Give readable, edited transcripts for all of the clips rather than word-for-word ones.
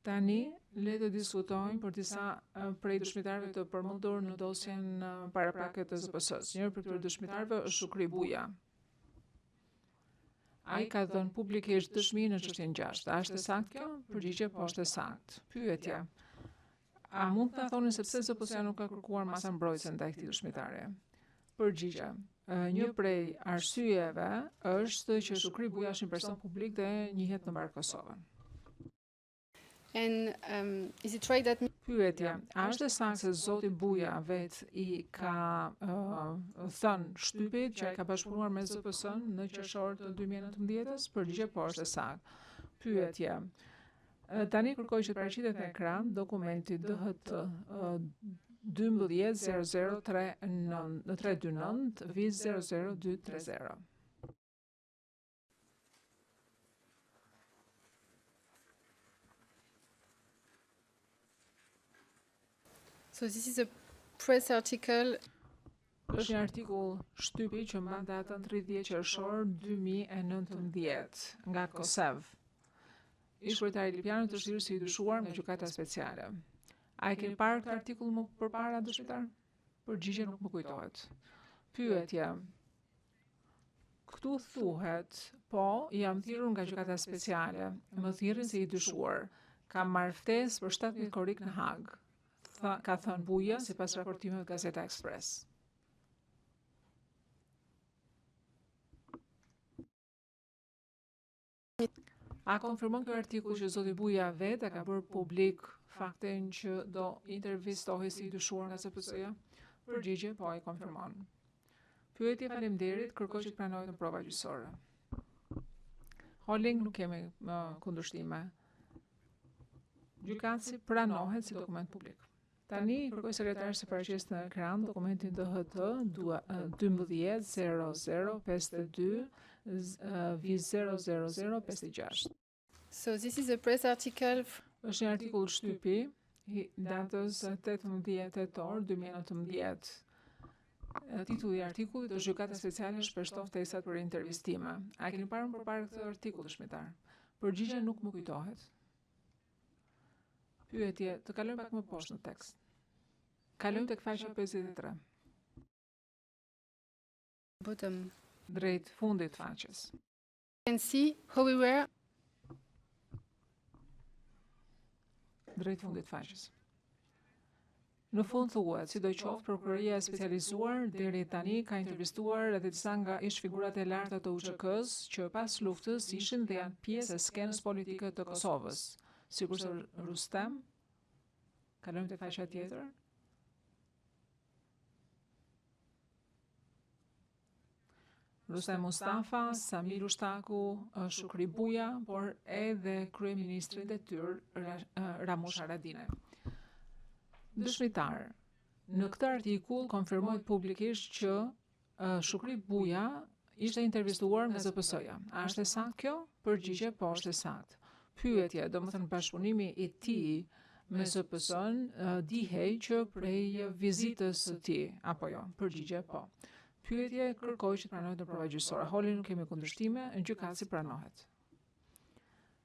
Tani, le të diskutojmë për disa prej dëshmitarëve të përmendur në dosjen paraprake të ZPS-së. Njëri prej këtyre dëshmitarëve është Shukri Buja. Ai ka dhënë publikisht dëshmi në çështjen 6. A është e saktë kjo? Përgjigje, po është e saktë. Pyetja. A mund të na thoni se pse ZPS-ja nuk ka kërkuar masa mbrojtëse ndaj këtij dëshmitari? Përgjigje. Një prej arsyeve është që Shukri Buja është një person publik dhe njihet në mbarë Kosovën. And um, is it right that Pyetja, a është e saktë se zoti Buja vetë i ka uh, thënë shtypit që ai ka bashkëpunuar me ZPS-n në qershor të 2019-s? Përgjigje, po është e saktë. Pyetja, tani kërkoj që të paraqitet në ekran dokumenti DHT 12 00 329 viz 00230. So this is a press article. Është një artikull shtypi që mban datën 30 qershor 2019 nga Kosev. Ish kryetari i Lipjanit është thirrur si i dyshuar nga gjykata speciale. A e keni parë këtë artikull më përpara dëshmitar? Përgjigje nuk më kujtohet. Pyetje. Këtu thuhet, po, jam thirrur nga gjykata speciale. Më thirrin si i dyshuar. Kam marrë ftesë për 17 korrik në Hagë. Tha, ka thënë Buja sipas raportimeve të Gazeta Express. A konfirmon ky artikull që zoti Buja vetë e ka bërë publik faktin që do intervistohej si i dyshuar nga ZPS-ja? Përgjigje, po, e konfirmon. Pyetje, faleminderit, kërkoj që të pranohet në prova gjyqësore. Holding nuk kemi më kundërshtime. Gjykatësi pranohet si dokument publik. Tani kërkoj sekretares të paraqesë në ekran dokumentin DHT 12 00 52 viz 00056. So this is a press article. Është një artikull shtypi i datës 18 tetor 2019. Titulli i artikullit është Gjykata Speciale shpeshton ftesat për intervistime. A e keni parë më përpara këtë artikull dëshmitar? Përgjigja nuk më kujtohet. Pyetje, të kalojmë pak më poshtë në tekst. Kalojmë tek faqja 53. Bottom. Drejt fundit faqes. Can see how we were drejt fundit faqes. Në fund thuhet, sidoqoftë, prokuroria e specializuar deri tani ka intervistuar edhe disa nga ish figurat e larta të UÇK-s që pas luftës ishin dhe janë pjesë e skenës politike të Kosovës, sikurse Rustem. Kalojmë te faqja tjetër. Rustem Mustafa, Sami Lushtaku, Shukri Buja, por edhe kryeministri në detyrë Ramush Haradinaj. Dëshmitar, në këtë artikull konfirmohet publikisht që Shukri Buja ishte intervistuar nga ZPS-ja. A është e saktë kjo? Përgjigje, po është e saktë. Pyetje, domethënë bashkëpunimi i tij me ZPS-n dihej që prej vizitës së tij, apo jo? Përgjigje, po. Pyetje, kërkoj që të pranohet në prova gjyqësore. Holi nuk kemi kundërshtime, në gjykatësi pranohet.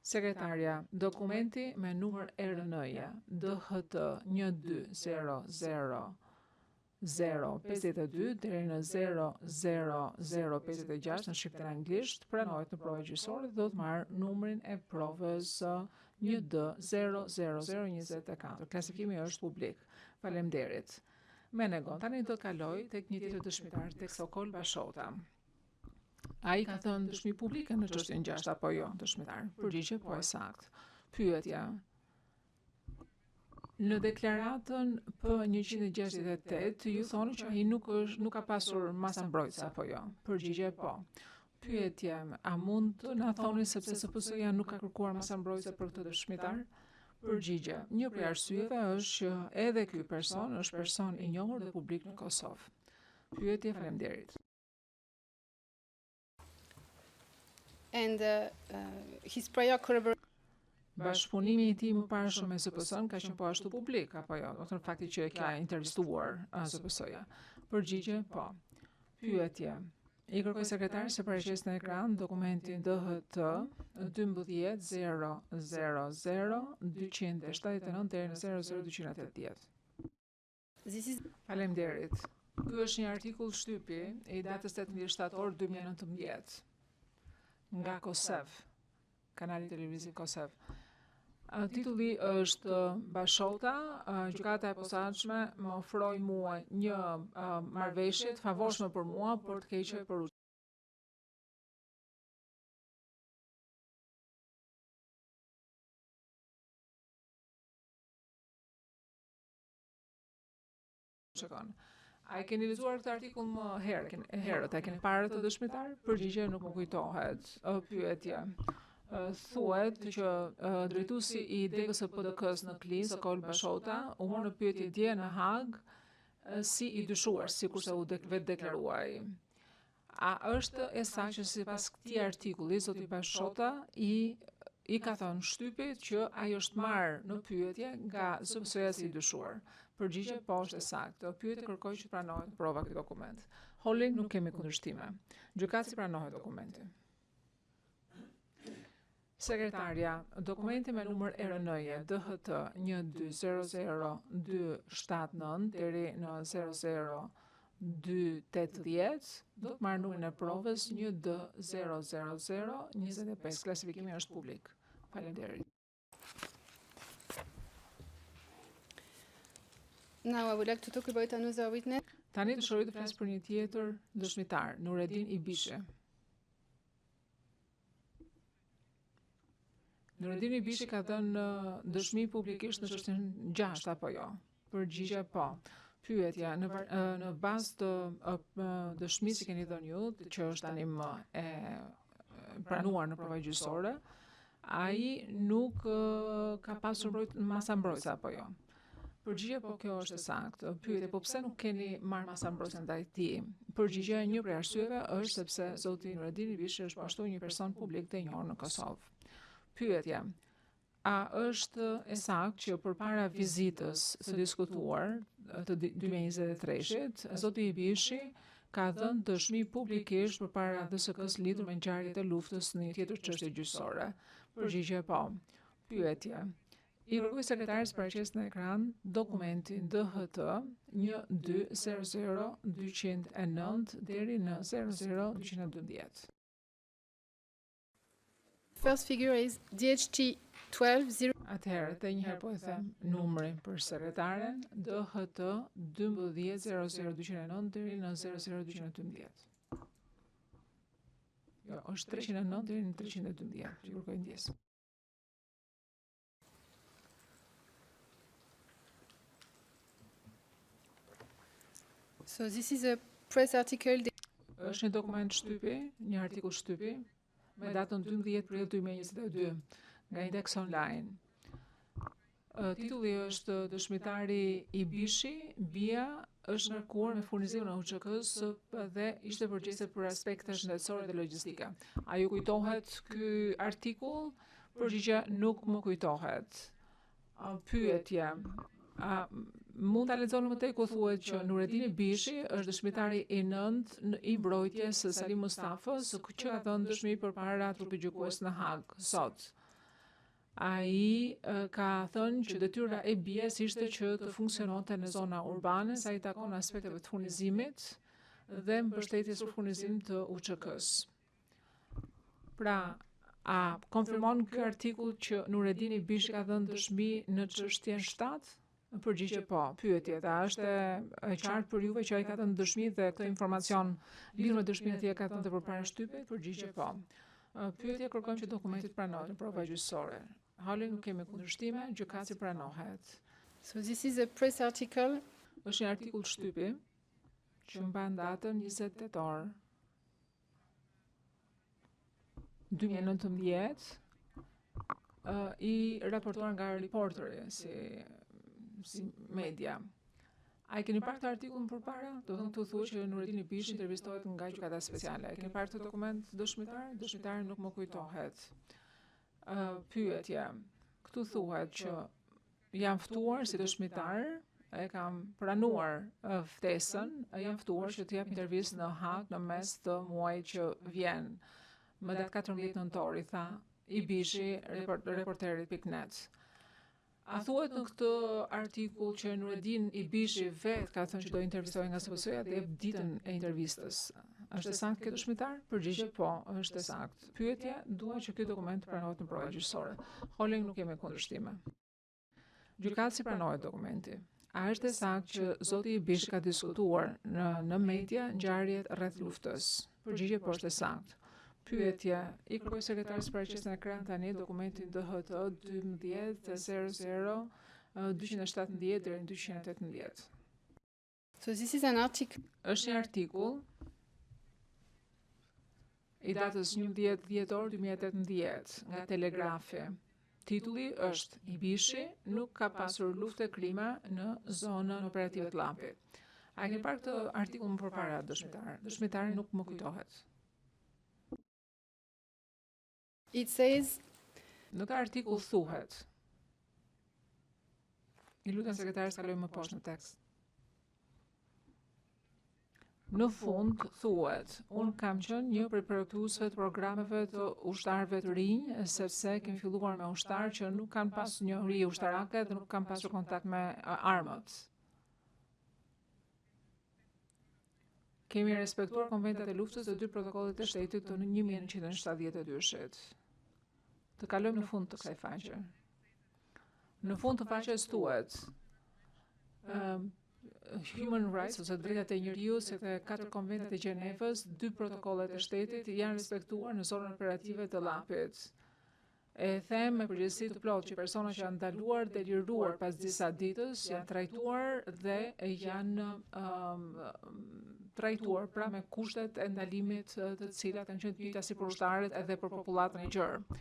Sekretarja, dokumenti me numër ERN-je DHT 1200 052 deri në 00056 në shqip dhe anglisht pranohet në prova gjyqësore dhe do të marrë numrin e provës 1D 00024. Klasifikimi është publik. Faleminderit. Menegon. Tani do të kaloj tek një tjetër dëshmitar, tek Sokol Bashota. Ai ka thënë dëshmi publike në çështjen 6 apo jo, dëshmitar? Përgjigje po e saktë. Pyetja. Në deklaratën P168 ju thoni që ai nuk është nuk ka pasur masa mbrojtëse apo jo? Përgjigje po. Pyetje, a mund të na thoni se pse ZPS-ja nuk ka kërkuar masa mbrojtëse për këtë dëshmitar? Përgjigje, një prej arsyeve është që edhe ky person është person i njohur dhe publik në Kosovë. Pyetje, faleminderit. And uh, uh, his prior collaboration Bashkëpunimi i tij më parshëm me ZPS-n ka qenë po ashtu publik apo jo? Do të thënë fakti që e ka intervistuar ZPS-ja. Përgjigje, po. Pyetje. I kërkoj sekretares të paraqesë në ekran dokumentin DHT 12 0 0 0 279 deri në 00 280. This is Faleminderit. Ky është një artikull shtypi i datës 18 shtator 2019 nga Kosev, kanali televiziv Kosev. Titulli është Bashota, gjykata e posaçme më ofroi mua një marrëveshje të favorshme për mua, por të keqe për UÇK-në. A e keni lexuar këtë artikull më herë, keni, herët, a e keni parë atë dëshmitar? Përgjigje nuk më kujtohet. Pyetje. Thuhet që drejtuesi i degës së PDK-s në Klinë, Sokol Bashota, u mor në pyetje dje në Hagë si i dyshuar, sikurse u vetë deklarua ai. A është e saktë që sipas këtij artikulli zoti Bashota i i ka thënë shtypit që ai është marrë në pyetje nga ZPS-ja si i dyshuar? Përgjigje po është e saktë. Pyetje kërkoj që të pranohet prova ky dokument. Holling nuk kemi kundërshtime. Gjykatësi pranohet dokumenti. Sekretarja, dokumenti me numër RN-je DHT 1200279 deri në 00280 do të marrë numrin e provës 1D00025. Klasifikimi është publik. Faleminderit. Now I would like to talk about another witness. Tani dëshiroj të flas për një tjetër dëshmitar, Nuredin Ibishi. Nuredin Ibishi ka dhënë dëshmi publikisht në çështjen 6 apo jo? Përgjigje po. Pyetja në në bazë të dëshmisë që keni dhënë ju, që është tani më e pranuar në prova gjyqësore, ai nuk ka pasur mbrojt, masa mbrojtëse apo jo? Përgjigje po kjo është e saktë. Pyetje po pse nuk keni marrë masa mbrojtëse ndaj tij? Përgjigja një prej arsyeve është sepse zoti Nuredin Ibishi është po ashtu një person publik dhe i njohur në Kosovë. Pyetje A është e saktë që përpara vizitës së diskutuar të 2023-shit, zoti Ibishi ka dhënë dëshmi publikisht përpara DSK-s lidhur me ngjarjet e luftës në një tjetër çështje gjyqësore? Përgjigje po. Pyetje I kërkoj sekretares të paraqesë në ekran dokumentin DHT 1200 209 deri në 00 212. First figure is DHT 12 0 Atëherë, edhe një herë po e them numrin për sekretaren DHT 12 00 209 deri në 00 212. Jo, është 309 deri në 312, ju kërkoj ndjesë. So this is a press article Është një dokument shtypi, një artikull shtypi me datën 12 prill 2022 nga Index Online. Titulli është Dëshmitari Ibishi, Bia është ngarkuar me furnizimin e UÇK-s dhe ishte përgjegjëse për aspekte shëndetësore dhe logjistike. A ju kujtohet ky artikull? Përgjigja nuk më kujtohet. Pyetje. A mund ta lexoni më tej ku thuhet që Nuredin Ibishi është dëshmitari i nëntë në i mbrojtjes së Salim Mustafës, që ka dhënë dëshmi përpara trupit gjykues në Hagë sot. Ai ka thënë që detyra e BIA-s ishte që të funksiononte në zona urbane sa i takon aspekteve të furnizimit dhe mbështetjes për furnizim të UÇK-s. Pra, a konfirmon ky artikull që Nuredin Ibishi ka dhënë dëshmi në çështjen 7? Përgjigje po. Pyetje, a është e qartë për juve që ai ka dhënë dëshmi dhe këtë informacion lidhur me dëshminë e tij e ka thënë dhe përpara shtypit? Përgjigje po. Pyetje kërkojmë që dokumenti të pranohet në prova gjyqësore. Hali nuk kemi kundërshtime, gjykatësi pranohet. So this is a press article. Është një artikull shtypi që mban datën 20 tetor 2019 i raportuar nga Reporteri si si media. A e keni parë këtë artikull më përpara? Do të thënë këtu thuhet që Nuredin Ibishi intervistohet nga gjykata speciale. E keni parë këtë dokument dëshmitar? Dëshmitar nuk më kujtohet. Pyetje. Këtu thuhet që jam ftuar si dëshmitar. E kam pranuar ftesën, jam ftuar që të jap intervistë në Hagë në mes të muajit që vjen. Më datë 14 nëntor i tha Ibishi reporterit pikë net. A thuhet në këtë artikull që Nuredin Ibishi vetë ka thënë që do intervistohej nga ZPS-ja dhe jep ditën e intervistës? Është e saktë kjo dëshmitar? Përgjigje po, është e saktë. Pyetje, dua që ky dokument të pranohet në prova gjyqësore. Holling nuk kemi kundërshtime. Gjykatësi pranohet dokumenti. A është e saktë që zoti Ibishi ka diskutuar në në media ngjarjet rreth luftës? Përgjigje po është e saktë. Pyetje, I kërkoj sekretares të paraqesë në ekran tani dokumentin DHT 12 00 217 deri në 218. So this is an article. Është një artikull i datës 11 dhjetor 2018 nga Telegrafi. Titulli është Ibishi nuk ka pasur luftë e krime në zonën operative të Llapit. A e keni parë këtë artikull më përpara, dëshmitar? Dëshmitari nuk më kujtohet. It says Në këtë artikull thuhet I lutem sekretares të kalojë më poshtë në tekst. Në fund thuhet, unë kam qenë një prej projektuesve të programeve të ushtarëve të rinj, sepse kemi filluar me ushtarë që nuk kanë pasur njohuri ushtarake dhe nuk kanë pasur kontakt me armët. Kemi respektuar konventat e luftës dhe dy protokollet e shtetit të 1972-shit. Të kalojmë në fund të kësaj faqe. Në fund të faqes thuhet, Human Rights ose drejtat e njeriut, si dhe katër konventat e Gjenevës, dy protokollet e shtetit janë respektuar në zonën operative të Llapit. E them me përgjegjësi të plotë që persona që janë ndaluar dhe liruar pas disa ditës janë trajtuar dhe janë um, trajtuar pra me kushtet e ndalimit të cilat kanë qenë të njëjta si për ushtarët edhe për popullatën e gjerë.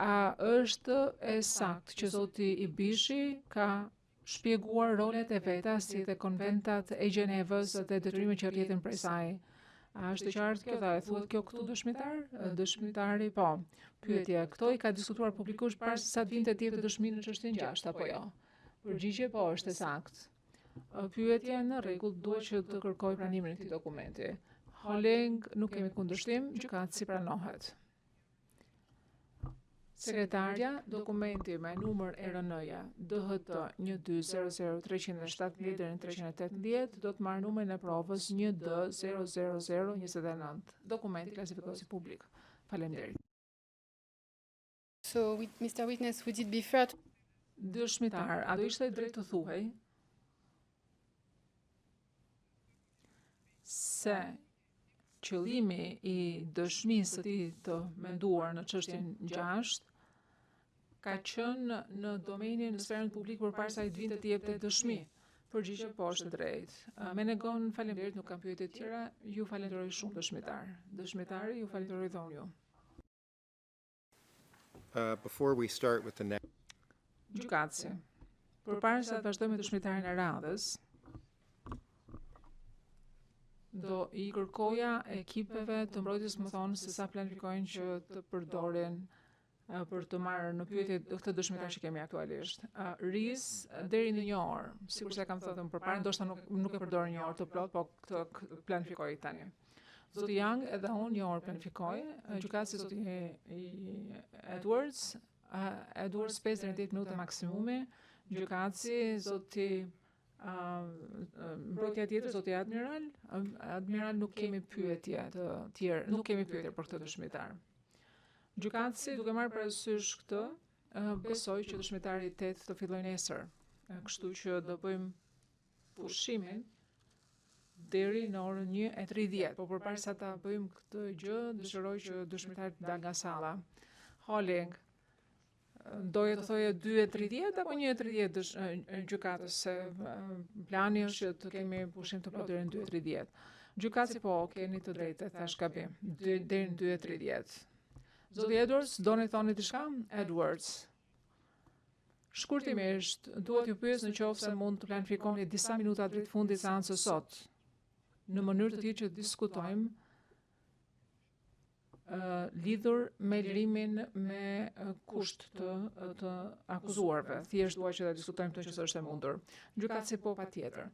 A është e saktë që zoti Ibishi ka shpjeguar rolet e veta si dhe konventat e Gjenevës dhe detyrimet që rrjedhin prej saj. A është e qartë kjo dhe thuhet kjo këtu dëshmitar? Dëshmitari po. Pyetje, këto i ka diskutuar publikisht para se sa të vinte të jepte dëshmi në çështjen 6 apo jo? Përgjigje po, është e saktë. Pyetje, në rregull, duhet që të kërkoj pranimin e këtij dokumenti. Holling, nuk kemi kundërshtim, gjykatësi pranohet. Sekretarja, dokumenti me numër ERN-ja DHT 1200370 deri në 318 do të marrë numrin e provës 1D 00029. Dokumenti klasifikohet si publik. Faleminderit. So, Mr. Witness, would it be fair to... Dëshmitar, a do ishte e drejtë të thuhej se qëllimi i dëshmisë së tij të menduar në çështjen 6 ka qenë në domenin në sferën publike përpara se ai të vinte të jepte dëshmi. Përgjigje po është e drejtë. Menegon, faleminderit, nuk kam pyetje të tjera. Ju falenderoj shumë dëshmitar. Dëshmitari, ju falenderoj dhe unë ju. Uh, before we start with the next Gjykatësi. Përpara se të vazhdojmë me dëshmitarin e radhës, do i kërkoja ekipeve të mbrojtjes më thonë se sa planifikojnë që të përdorin për të marrë në pyetje këtë dëshmitar që kemi aktualisht. Riz deri në një orë, sikurse kam thënë më përpara, ndoshta nuk nuk e përdorin një orë të plotë, po këtë planifikoj tani. Zoti Young edhe unë një orë planifikoj, gjykatësi zoti Edwards, Edwards 5 deri në 8 minuta maksimumi, gjykatësi zoti mbrojtja tjetër zoti Admiral, Admiral nuk kemi pyetje të tjerë, nuk kemi pyetje për këtë dëshmitar. Gjykatësi duke marrë parasysh këtë, besoj që dëshmitari 8 të fillojë nesër. Kështu që do bëjmë pushimin deri në orën 1:30. Po përpara sa ta bëjmë këtë gjë, dëshiroj që dëshmitari të dalë nga salla. Holling, doje të thoje 2:30 apo 1:30 dësh, gjykatës se plani është që të kemi pushim të plotë deri në 2:30. Gjykatësi po, keni të drejtë, thash gabim. Deri në 2:30. Zoti Edwards, doni të thoni diçka? Edwards. Shkurtimisht, dua t'ju pyes në qoftë se mund të planifikoni disa minuta drejt fundit seancës sot, në mënyrë të tillë që të diskutojmë Lidhur me lirimin me kusht të akuzuarve. Thjesht dua që ta diskutojmë këtë nëse është e mundur. Gjykatësi po, patjetër.